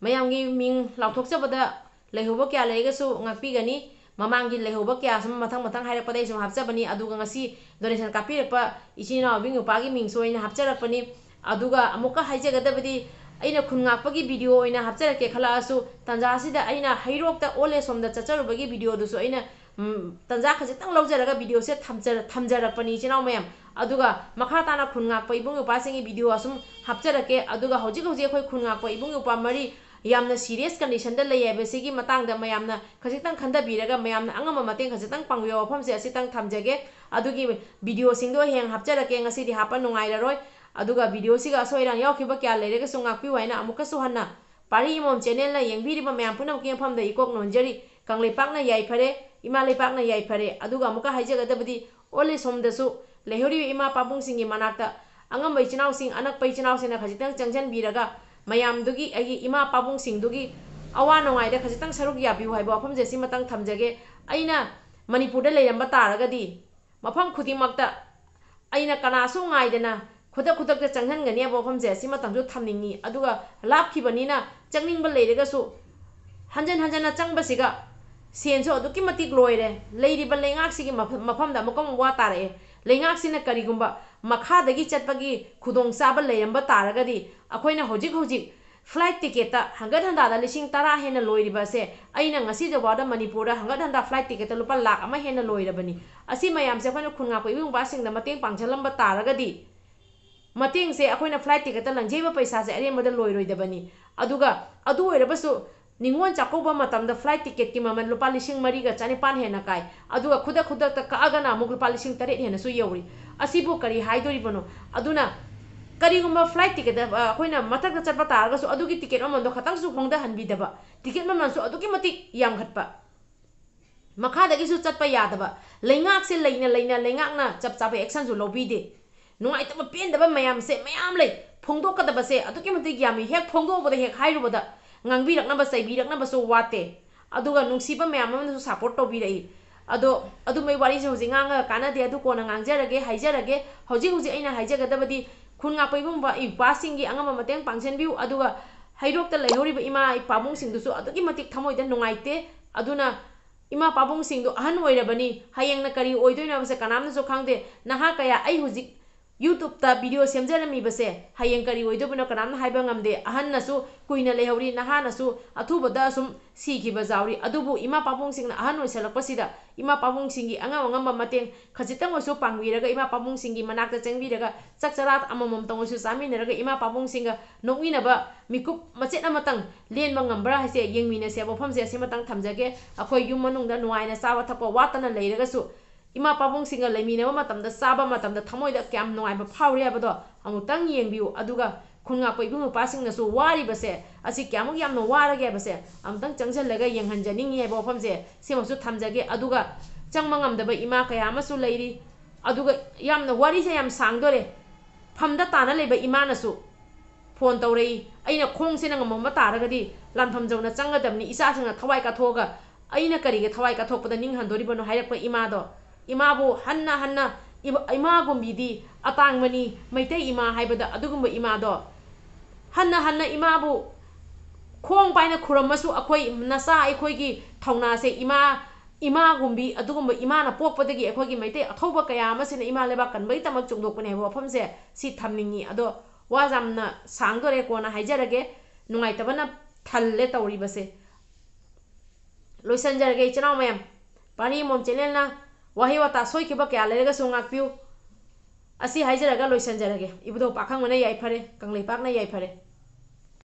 ꯃꯌꯥꯝꯒꯤ ꯃꯤꯡ ꯂꯥꯎꯊꯣꯛꯆꯕꯗ ꯂꯩꯍꯧꯕ ꯀꯌꯥ ꯂꯩꯔꯒꯁꯨ ꯉꯥꯛꯄꯤꯒꯅꯤ꯫ ꯃꯃꯥꯡꯒꯤ ꯂꯩꯍꯧꯕ ꯀꯌꯥ ꯁꯨꯝ ꯃꯊꯪ ꯃꯊꯪ ꯍꯥꯏꯔꯛꯄꯗ ꯑꯩ ꯁꯨꯝ ꯍꯥꯞꯆꯕꯅꯤ꯫ ꯑꯗꯨꯒ ꯉꯁꯤ donation ꯀꯥꯞꯄꯤꯔꯛꯄ ꯏꯆꯤꯟ ꯏꯅꯥꯎ ꯏꯕꯨꯡ ꯏꯄ꯭ꯋꯥꯒꯤ ꯃꯤꯡꯁꯨ ꯑꯩꯅ ꯍꯥꯞꯆꯔꯛꯄꯅꯤ꯫ ꯑꯗꯨꯒ ꯑꯃꯨꯛꯀ ꯍꯥꯏꯖꯒꯗꯕꯗꯤ, ꯑꯩꯅ ꯈꯨꯟ ꯉꯥꯛꯄꯒꯤ video ꯑꯣꯏꯅ ꯍꯥꯞꯆꯔꯛꯀꯦ ꯈꯜꯂꯛꯑꯁꯨ, ꯇꯥꯟꯖꯥ ꯑꯁꯤꯗ ꯑꯩꯅ ꯍꯩꯔꯣꯛꯇ old age home ꯗ ꯆꯠꯆꯔꯨꯕꯒꯤ video ꯗꯨꯁꯨ ꯑꯩꯅ, ꯎꯝ, ꯇꯥꯟꯖꯥ ꯈꯖꯤꯛꯇꯪ ꯂꯧꯖꯔꯒ video ꯁꯦ ꯊꯝꯖ-, ꯊꯝꯖꯔꯛꯄꯅꯤ ꯏꯆꯤꯟ ꯏꯅꯥꯎ ꯃꯌꯥꯝ꯫ ꯑꯗꯨꯒ ꯃꯈꯥ ꯇꯥꯅ ꯈꯨꯟ ꯉꯥꯛꯄ ꯏꯕꯨꯡ ꯏꯄ꯭ꯋꯥꯁꯤꯡꯒꯤ video ꯑꯁꯨꯝ ꯍꯥꯞꯆꯔꯛꯀꯦ꯫ ꯑꯗꯨꯒ ꯍꯧꯖꯤꯛ ꯍꯧꯖꯤꯛ ꯑꯩꯈꯣꯏ ꯈꯨꯟ ꯉꯥꯛꯄ ꯏꯕꯨꯡ ꯏꯄ꯭ꯋꯥ ꯃꯔꯤ ꯌꯥꯝꯅ serious condition ꯗ ꯂꯩ ꯍꯥꯏꯕꯁꯤꯒꯤ ꯃꯇꯥꯡꯗ ꯃꯌꯥꯝꯅ ꯈꯖꯤꯛꯇꯪ ꯈꯟꯊꯕꯤꯔꯒ ꯃꯌꯥꯝꯅ ꯑꯉꯝꯕ ꯃꯇꯦꯡ ꯈꯖꯤꯛꯇꯪ ꯄꯥꯡꯕꯤꯌꯣ ꯋꯥꯐꯝꯁꯦ ꯑꯁꯤꯇꯪ ꯊꯝꯖꯒꯦ꯫ ꯑꯗꯨꯒꯤ video ꯁꯤꯡꯗꯣ ꯍꯌꯦꯡ ꯍꯥꯞꯆꯔꯛꯀꯦ, ꯉꯁꯤꯗꯤ ꯍꯥꯞꯄ ꯅꯨꯡꯉꯥꯏꯔꯔꯣꯏ꯫ ꯑꯗꯨꯒ video ꯁꯤꯒ ꯑꯁꯣꯏ ꯑꯔꯥꯟ ꯌꯥꯎꯈꯤꯕ ꯀꯌꯥ ꯂꯩꯔꯒꯁꯨ ꯉꯥꯛꯄꯤꯌꯨ ꯍꯥꯏꯅ ꯑꯃꯨꯛꯀꯁꯨ ꯍꯟꯅ ꯄꯥꯔꯤ ꯏꯃꯣꯝ channel ꯅ ꯌꯦꯡꯕꯤꯔꯤꯕ ꯃꯌꯥꯝ ꯄꯨꯝꯅꯃꯛꯀꯤ ꯃꯐꯝꯗ ꯏꯀꯣꯛ ꯅꯣꯟꯖꯔꯤ꯫ ꯀꯪꯂꯩꯄꯥꯛꯅ ꯌꯥꯏꯐꯔꯦ, ꯏꯃꯥ ꯂꯩꯄꯥꯛꯅ ꯌꯥꯏꯐꯔꯦ꯫ ꯑꯗꯨꯒ ꯑꯃꯨꯛꯀ ꯍꯥꯏꯖꯒꯗꯕꯗꯤ, old age home ꯗꯁꯨ ꯂꯩꯍꯧꯔꯤꯕ ꯏꯃꯥ ꯄꯥꯕꯨꯡꯁꯤꯡꯒꯤ ꯃꯅꯥꯛꯇ ꯑꯉꯝꯕ ꯏꯆꯤꯟ ꯏꯅꯥꯎꯁꯤꯡ, ꯑꯅꯛꯄ ꯏꯆꯤꯟ ꯏꯅꯥꯎꯁꯤꯡꯅ ꯈꯖꯤꯛꯇꯪ ꯆꯪꯁꯤꯟꯕꯤꯔꯒ ꯃꯌꯥꯝꯗꯨꯒꯤ, ꯑꯩꯒꯤ ꯏꯃꯥ ꯄꯥꯕꯨꯡꯁꯤꯡꯗꯨꯒꯤ ꯑꯋꯥ ꯅꯨꯡꯉꯥꯏꯗ ꯈꯖꯤꯛꯇꯪ ꯁꯔꯨꯛ ꯌꯥꯕꯤꯌꯨ ꯍꯥꯏꯕ ꯋꯥꯐꯝꯁꯦ ꯁꯤꯃꯇꯪ ꯊꯝꯖꯒꯦ꯫ ꯑꯩꯅ ꯃꯅꯤꯄꯨꯔꯗ ꯂꯩꯔꯝꯕ ꯇꯥꯔꯒꯗꯤ ꯃꯐꯝ ꯈꯨꯗꯤꯡꯃꯛꯇ ꯑꯩꯅ ꯀꯅꯥꯁꯨ ꯉꯥꯏꯗꯅ ꯈꯨꯗꯛ ꯈꯨꯗꯛꯇ ꯆꯪꯍꯟꯒꯅꯤ ꯍꯥꯏꯕ ꯋꯥꯐꯝꯁꯦ ꯁꯤꯃꯇꯪꯁꯨ ꯊꯝꯅꯤꯡꯉꯤ꯫ ꯑꯗꯨꯒ ꯂꯥꯞꯈꯤꯕꯅꯤꯅ ꯆꯪꯅꯤꯡꯕ ꯂꯩꯔꯒꯁꯨ ꯍꯟꯖꯟ ꯍꯟꯖꯟꯅ ꯆꯪꯕꯁꯤꯒ ꯁꯦꯟꯁꯨ ꯑꯗꯨꯛꯀꯤ ꯃꯇꯤꯛ ꯂꯣꯏꯔꯦ꯫ ꯂꯩꯔꯤꯕ ꯂꯩꯉꯥꯛꯁꯤꯒꯤ ꯃꯐꯝ, ꯃꯐꯝꯗ ꯑꯃꯨꯛꯀ ꯑꯃꯨꯛ ꯋꯥ ꯇꯥꯔꯛꯑꯦ꯫ ꯂꯩꯉꯥꯛꯁꯤꯅ ꯀꯔꯤꯒꯨꯝꯕ ꯃꯈꯥꯗꯒꯤ ꯆꯠꯄꯒꯤ ꯈꯨꯗꯣꯡꯆꯥꯕ ꯂꯩꯔꯝꯕ ꯇꯥꯔꯒꯗꯤ ꯑꯩꯈꯣꯏꯅ ꯍꯧꯖꯤꯛ ꯍꯧꯖꯤꯛ flight ticketꯇ ꯍꯟꯒꯠ ꯍꯟꯗꯥꯗ ꯂꯤꯁꯤꯡ ꯇꯔꯥ ꯍꯦꯟꯅ ꯂꯣꯏꯔꯤꯕ ꯑꯁꯦ ꯑꯩꯅ ꯉꯁꯤ ꯐꯥꯎꯕꯗ ꯃꯅꯤꯄꯨꯔꯗ ꯍꯟꯒꯠ ꯍꯟꯗꯥ flight ticketꯇ ꯂꯨꯄꯥ ꯂꯥꯈ ꯑꯃ ꯍꯦꯟꯅ ꯂꯣꯏꯔꯕꯅꯤ꯫ ꯑꯁꯤ ꯃꯌꯥꯝꯁꯦ ꯑꯩꯈꯣꯏꯅ ꯈꯨꯟ ꯉꯥꯛꯄ ꯏꯕꯨꯡ ꯏꯄ꯭ꯋꯥꯁꯤꯡꯗ ꯃꯇꯦꯡ ꯄꯥꯡꯁꯤꯜꯂꯝꯕ ꯇꯥꯔꯒꯗꯤ ꯃꯇꯦꯡꯁꯦ ꯑꯩꯈꯣꯏꯅ flight ticketꯇ ꯂꯪꯖꯩꯕ ꯄꯩꯁꯥꯁꯦ ꯑꯔꯦꯝꯕꯗ ꯂꯣꯏꯔꯣꯏꯗꯕꯅꯤ꯫ ꯑꯗꯨꯒ ꯑꯗꯨ ꯑꯣꯏꯔꯕꯁꯨ ꯅꯤꯉꯣꯜ ꯆꯥꯛꯀꯧꯕ ꯃꯇꯝꯗ flight ticketꯀꯤ ꯃꯃꯜ ꯂꯨꯄꯥ ꯂꯤꯁꯤꯡ ꯃꯔꯤꯒ ꯆꯥꯅꯤꯄꯥꯟ ꯍꯦꯟꯅ ꯀꯥꯏ꯫ ꯑꯗꯨꯒ ꯈꯨꯗꯛ ꯈꯨꯗꯛꯇ ꯀꯛꯑꯒꯅ ꯑꯃꯨꯛ ꯂꯨꯄꯥ ꯂꯤꯁꯤꯡ ꯇꯔꯦꯠ ꯍꯦꯟꯅꯁꯨ ꯌꯧꯔꯤ꯫ ꯑꯁꯤꯕꯨ ꯀꯔꯤ ꯍꯥꯏꯗꯣꯔꯤꯕꯅꯣ? ꯑꯗꯨꯅ ꯀꯔꯤꯒꯨꯝꯕ flight ticketꯇ, ꯑ, ꯑꯩꯈꯣꯏꯅ ꯃꯊꯛꯇ ꯆꯠꯄ ꯇꯥꯔꯒꯁꯨ ꯑꯗꯨꯒꯤ ticket ꯃꯃꯜꯗꯣ ꯈꯇꯪꯁꯨ ꯍꯣꯡꯊꯍꯟꯕꯤꯗꯕ, ticket ꯃꯃꯜꯁꯨ ꯑꯗꯨꯛꯀꯤ ꯃꯇꯤꯛ ꯌꯥꯝꯈꯠꯄ, ꯃꯈꯥꯗꯒꯤꯁꯨ ꯆꯠꯄ ꯌꯥꯗꯕ, ꯂꯩꯉꯥꯛꯁꯦ ꯂꯩꯅ ꯂꯩꯅ ꯂꯩꯉꯥꯛꯅ ꯆꯞ ꯆꯥꯕ actionꯁꯨ ꯂꯧꯕꯤꯗꯦ꯫ ꯅꯨꯡꯉꯥꯏꯇꯕ ꯄꯦꯟꯗꯕ ꯃꯌꯥꯝꯁꯦ ꯃꯌꯥꯝ ꯂꯩ꯫ ꯐꯣꯡꯗꯣꯛꯀꯗꯕꯁꯦ ꯑꯗꯨꯛꯀꯤ ꯃꯇꯤꯛ ꯌꯥꯝꯃꯤ꯫ ꯍꯦꯛ ꯐꯣꯡꯗꯣꯛꯎꯕꯗ, ꯍꯦꯛ ꯍꯥꯏꯔꯨꯕꯗ ꯉꯥꯡꯕꯤꯔꯛꯅꯕ, ꯆꯩꯕꯤꯔꯛꯅꯕꯁꯨ ꯋꯥꯠꯇꯦ꯫ ꯑꯗꯨꯒ ꯅꯨꯡꯁꯤꯕ ꯃꯌꯥꯝ ꯑꯃꯅꯁꯨ support ꯇꯧꯕꯤꯔꯛꯏ꯫ ꯑꯗꯣ ꯑꯗꯨꯝꯕꯩ ꯋꯥꯔꯤꯁꯦ ꯍꯧꯖꯤꯛ ꯉꯥꯡꯉꯒ ꯀꯥꯟꯅꯗꯦ꯫ ꯑꯗꯨ ꯀꯣꯟꯅ ꯉꯥꯡꯖꯔꯒꯦ, ꯍꯥꯏꯖꯔꯒꯦ꯫ ꯍꯧꯖꯤꯛ ꯍꯧꯖꯤꯛ ꯑꯩꯅ ꯍꯥꯏꯖꯒꯗꯕꯗꯤ ꯈꯨꯟ ꯉꯥꯛꯄ ꯏꯕꯨꯡ ꯏꯄ꯭ꯋꯥꯁꯤꯡꯒꯤ ꯑꯉꯝꯕ ꯃꯇꯦꯡ ꯄꯥꯡꯁꯤꯟꯕꯤꯌꯨ꯫ ꯑꯗꯨꯒ ꯍꯩꯔꯣꯛꯇ ꯂꯩꯍꯧꯔꯤꯕ ꯏꯃꯥ ꯏ-, ꯄꯥꯕꯨꯡꯁꯤꯡꯗꯨꯁꯨ ꯑꯗꯨꯛꯀꯤ ꯃꯇꯤꯛ ꯊꯃꯣꯏꯗ ꯅꯨꯡꯉꯥꯏꯇꯦ꯫ ꯑꯗꯨꯅ ꯏꯃꯥ ꯄꯥꯕꯨꯡꯁꯤꯡꯗꯣ ꯑꯍꯟ ꯑꯣꯏꯔꯕꯅꯤ, ꯍꯌꯦꯡꯅ ꯀꯔꯤ ꯑꯣꯏꯗꯣꯏꯅꯣ ꯍꯥꯏꯕꯁꯦ ꯀꯅꯥꯝꯅꯁꯨ ꯈꯪꯗꯦ꯫ ꯅꯍꯥ ꯀꯌꯥ, ꯑꯩ ꯍꯧꯖꯤꯛ YouTubeꯇ video ꯁꯦꯝꯖꯔꯝꯃꯤꯕꯁꯦ ꯍꯌꯦꯡ ꯀꯔꯤ ꯑꯣꯏꯗꯣꯏꯕꯅꯣ ꯀꯅꯥꯝꯅ ꯍꯥꯏꯕ ꯉꯝꯗꯦ꯫ ꯑꯍꯟꯅꯁꯨ ꯀꯨꯏꯅ ꯂꯩꯍꯧꯔꯤ, ꯅꯍꯥꯅꯁꯨ ꯑꯊꯨꯕꯗ ꯁꯨꯝ ꯁꯤꯈꯤꯕ ꯌꯥꯎꯔꯤ꯫ ꯑꯗꯨꯕꯨ ꯏꯃꯥ ꯄꯥꯕꯨꯡꯁꯤꯡꯅ ꯑꯍꯟ ꯑꯣꯏꯁꯜꯂꯛꯄꯁꯤꯗ ꯏꯃꯥ ꯄꯥꯕꯨꯡꯁꯤꯡꯒꯤ ꯑꯉꯝ ꯑꯉꯝꯕ ꯃꯇꯦꯡ ꯈꯖꯤꯛꯇꯪ ꯑꯣꯏꯁꯨ ꯄꯥꯡꯕꯤꯔꯒ, ꯏꯃꯥ ꯄꯥꯕꯨꯡꯁꯤꯡꯒꯤ ꯃꯅꯥꯛꯇ ꯆꯪꯕꯤꯔꯒ, ꯆꯥꯛ ꯆꯔꯥ ꯑꯃꯃꯝꯇꯪ ꯑꯣꯏꯁꯨ ꯆꯥꯃꯤꯟꯅꯔꯒ, ꯏꯃꯥ ꯄꯥꯕꯨꯡꯁꯤꯡꯒ ꯅꯣꯛꯃꯤꯟꯅꯕ ꯃꯤꯀꯨꯞ ꯃꯆꯦꯠ ꯑꯃꯇꯪ ꯂꯦꯟꯕ ꯉꯝꯕ꯭ꯔꯥ ꯍꯥꯏꯁꯦ ꯌꯦꯡꯃꯤꯟꯅꯁꯦ ꯍꯥꯏꯕ ꯋꯥꯐꯝꯁꯦ ꯑꯁꯤꯃꯇꯪ ꯊꯝꯖꯒꯦ꯫ ꯑꯩꯈꯣꯏ ꯌꯨꯝ ꯃꯅꯨꯡꯗ ꯅꯨꯡꯉꯥꯏꯅ ꯆꯥꯕ ꯊꯛꯄ ꯋꯥꯠꯇꯅ ꯂꯩꯔꯒꯁꯨ, ꯏꯃꯥ ꯄꯥꯕꯨꯡꯁꯤꯡꯒ ꯂꯩꯃꯤꯟꯅꯕ ꯃꯇꯝꯗ, ꯆꯥꯕ ꯃꯇꯝꯗ ꯊꯃꯣꯏꯗ ꯀꯌꯥꯝ ꯅꯨꯡꯉꯥꯏꯕ ꯐꯥꯎꯔꯤ ꯍꯥꯏꯕꯗꯣ ꯑꯃꯨꯛꯇꯪ ꯌꯦꯡꯕꯤꯌꯨ꯫ ꯑꯗꯨꯒ ꯈꯨꯟ ꯉꯥꯛꯄ ꯏꯕꯨꯡ ꯅꯨꯄꯥꯁꯤꯡꯅꯁꯨ ꯋꯥꯔꯤꯕꯁꯦ, ꯑꯁꯤ ꯀꯌꯥꯃꯨꯛ ꯌꯥꯝꯅ ꯋꯥꯔꯒꯦ ꯍꯥꯏꯕꯁꯦ ꯑꯃꯨꯛꯇꯪ ꯆꯪꯁꯤꯜꯂꯒ ꯌꯦꯡꯍꯟꯖꯅꯤꯡꯉꯤ ꯍꯥꯏꯕ ꯋꯥꯐꯝꯁꯦ ꯁꯤꯃꯁꯨ ꯊꯝꯖꯒꯦ꯫ ꯑꯗꯨꯒ ꯆꯪꯕ ꯉꯝꯗꯕ ꯏꯃꯥ ꯀꯌꯥ ꯑꯃꯁꯨ ꯂꯩꯔꯤ꯫ ꯑꯗꯨꯒ ꯌꯥꯝꯅ ꯋꯥꯔꯤꯁꯦ ꯌꯥꯝ ꯁꯥꯡꯗꯣꯔꯦ꯫ ꯐꯝꯗ ꯇꯥꯅ ꯂꯩꯕ ꯏꯃꯥꯅꯁꯨ ꯐꯣꯟ ꯇꯧꯔꯛꯏ꯫ ꯑꯩꯅ ꯈꯣꯡꯁꯤꯅ ꯉꯝꯃꯝꯕ ꯇꯥꯔꯒꯗꯤ ꯂꯥꯟꯐꯝ ꯌꯧꯅ ꯆꯪꯒꯗꯕꯅꯤ, ꯏꯆꯥꯁꯤꯡꯅ ꯊꯋꯥꯏ ꯀꯠꯊꯣꯛꯑꯒ ꯑꯩꯅ ꯀꯔꯤꯒꯤ ꯊꯋꯥꯏ ꯀꯠꯊꯣꯛꯄꯗ ꯅꯤꯡ ꯍꯟꯗꯣꯔꯤꯕꯅꯣ ꯍꯥꯏꯔꯛꯄ ꯏꯃꯥꯗꯣ, ꯏꯃꯥꯕꯨ ꯍꯟꯅ ꯍꯟꯅ, ꯏꯃꯥꯒꯨꯝꯕꯤꯗꯤ ꯑꯇꯥꯡꯕꯅꯤ, ꯃꯩꯇꯩ ꯏꯃꯥ ꯍꯥꯏꯕꯗ ꯑꯗꯨꯒꯨꯝꯕ ꯏꯃꯥꯗꯣ ꯍꯟꯅ ꯍꯟꯅ ꯏꯃꯥꯕꯨ ꯈꯣꯡ ꯄꯥꯏꯅ ꯈꯨꯔꯝꯃꯁꯨ ꯑꯩꯈꯣꯏ ꯅꯆꯥ ꯑꯩꯈꯣꯏꯒꯤ ꯊꯧꯅꯥꯁꯦ ꯏꯃꯥ, ꯏꯃꯥꯒꯨꯝꯕꯤ ꯑꯗꯨꯒꯨꯝꯕ ꯏꯃꯥꯅ ꯄꯣꯛꯄꯗꯒꯤ ꯑꯩꯈꯣꯏꯒꯤ ꯃꯩꯇꯩ ꯑꯊꯧꯕ ꯀꯌꯥ ꯑꯃꯁꯤꯅ ꯏꯃꯥ ꯂꯩꯕꯥꯛ ꯀꯟꯕꯒꯤꯗꯃꯛ ꯆꯣꯡꯊꯣꯛꯄꯅꯦ ꯍꯥꯏꯕ ꯋꯥꯐꯝꯁꯦ ꯁꯤ ꯊꯝꯅꯤꯡꯉꯤ꯫ ꯑꯗꯣ ꯋꯥ ꯌꯥꯝꯅ ꯁꯥꯡꯗꯣꯔꯦ, ꯀꯣꯟꯅ ꯍꯥꯏꯖꯔꯒꯦ, ꯅꯨꯡꯉꯥꯏꯇꯕꯅ ꯊꯜꯂꯦ ꯇꯧꯔꯤꯕꯁꯦ꯫ ꯂꯣꯏꯁꯤꯟꯖꯔꯒꯦ ꯏꯆꯤꯟ ꯏꯅꯥꯎ ꯃꯌꯥꯝ, ꯄꯥꯔꯤ ꯃꯣꯝ ꯆꯦꯅꯦꯜꯅ ꯋꯥꯍꯩ ꯋꯥꯇꯥ ꯁꯣꯏꯈꯤꯕ ꯀꯌꯥ ꯂꯩꯔꯒꯁꯨ ꯉꯥꯛꯄꯤꯌꯨ꯫ ꯑꯁꯤ ꯍꯥꯏꯖꯔꯒ ꯂꯣꯏꯁꯤꯟꯖꯔꯒꯦ꯫ ꯏꯕꯨꯙꯧ ꯄꯥꯈꯪꯕꯅ ꯌꯥꯏꯐꯔꯦ, ꯀꯪꯂꯩꯄꯥꯛꯅ ꯌꯥꯏꯐꯔꯦ꯫